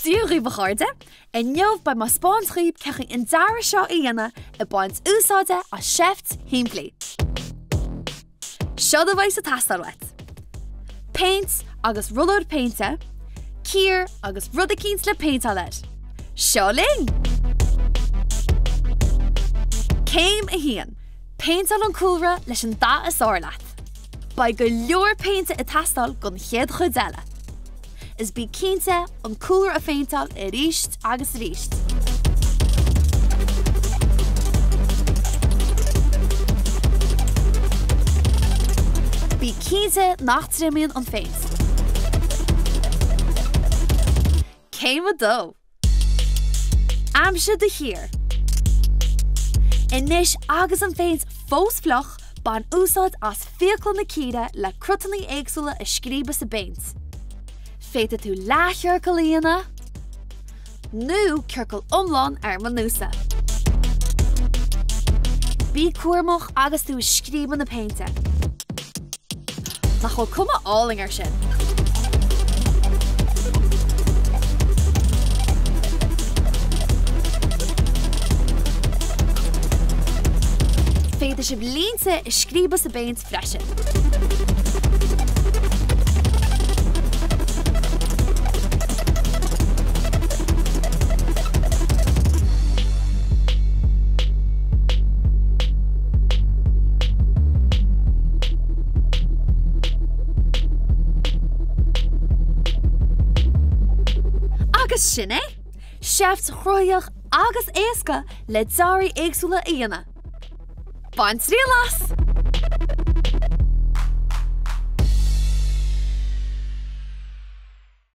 Dia dhaoibh a chairde! Inniu beidh mé ag 'spáint dhaoibh cén chaoi an dearadh seo a dhéanamh ag baint úsáide as seift shimplí. Seod a bheidh ag teastáil uait. Péint agus rollóir péinte, cíor agus rud eicínt le péinteáil air. Seo linn! Céim 1, Péinteáil an cúlra leis an dath is fearr leat. Beidh go leor péinte ag teastáil don chéad chuid eile. Is bí cinnte an cúlra a phéinteáil arís agus arís. Bí cinnte nach dtriomaíonn an phéint. Céim 2. Aimsigh do chíor. Anois agus an phéint fós fliuch, bain úsáid as fiacla na círe le cruthanna éagsúla a scríobadh sa bpéint. Féadfaidh tú leathchiorcal a dhéanamh nó ciorcal iomlán ar mo nós-sa. Bí cúramach agus tú ag scríobadh na péinte. Nach bhfuil cuma álainn air sin? Féadfaidh sibh línte a scríobadh sa bpéint freisin. Agus sin é! Seift chruthaíoch agus éasca le dearaí éagsúla a dhéanamh. Bain triail as!